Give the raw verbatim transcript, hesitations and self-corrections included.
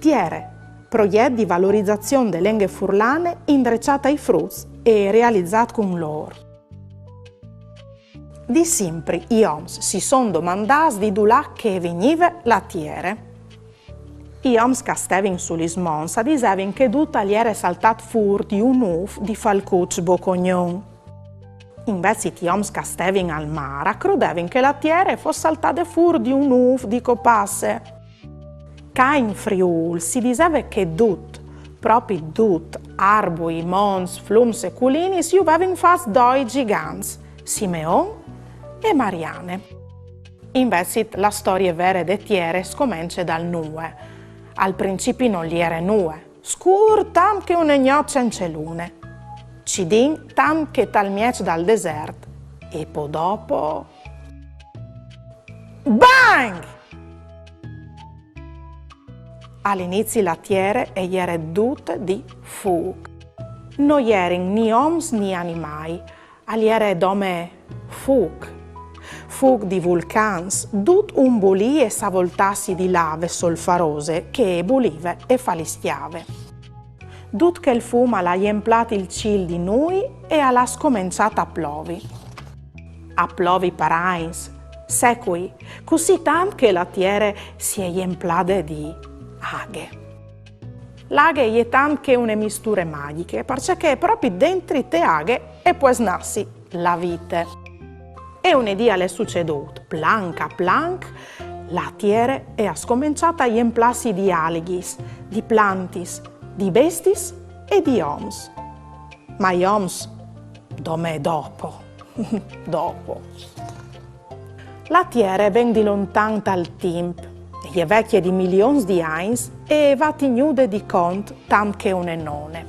Tiere, progjet di valorizazion de lenghe furlane indreçât ai fruts e realizât cun lôr. Di simpri i oms si son domandâts di dulà che e vignive la tiere. I oms che a stevin su lis monts a disevin che dut al jere saltât fûr di un ûf di falcuç bocognon. Invezit i oms che a stevin al mâr a crodevin che la tiere e fos saltade fûr di un ûf di copasse. Ca in Friûl si diseve che dut, propit dut, arbui, monts, flums e culinis, ju vevin fats doi gigants, Simeon e Mariane. Invezit la storie vere de tiere e scomence dal nuie. Al principi nol jere nuie, scûr tant che une gnot cence lune. Cidin tant che tal mieç dal desert. E po dopo... Bang! Al inizi la tiere e jere dute di fûc. No jerin ni oms ni animâi, al jere dome fûc. Fûc di vulcans, dut un bulî e savoltâsi di lave solfarose che e bulive e faliscjave. Dut chel fum al à jemplât il cîl di nûi e al à scomençât a plovi. A plovi par agns, secui, cussì tant che la tiere si è jemplade di aghe. La aghe e je tant che une misture magjiche, parcè che propit dentri te aghe e pues nassi la vite. E une dì al è sucedût, planc a planc, la tiere e à scomençât a jemplâsi di alighis, di plantis, di bestis e di oms. Ma i oms, dome dopo, dopo. La tiere e ven di lontan tal timp, e je vecje di milions di agns e e va tignude di cont tant che une none.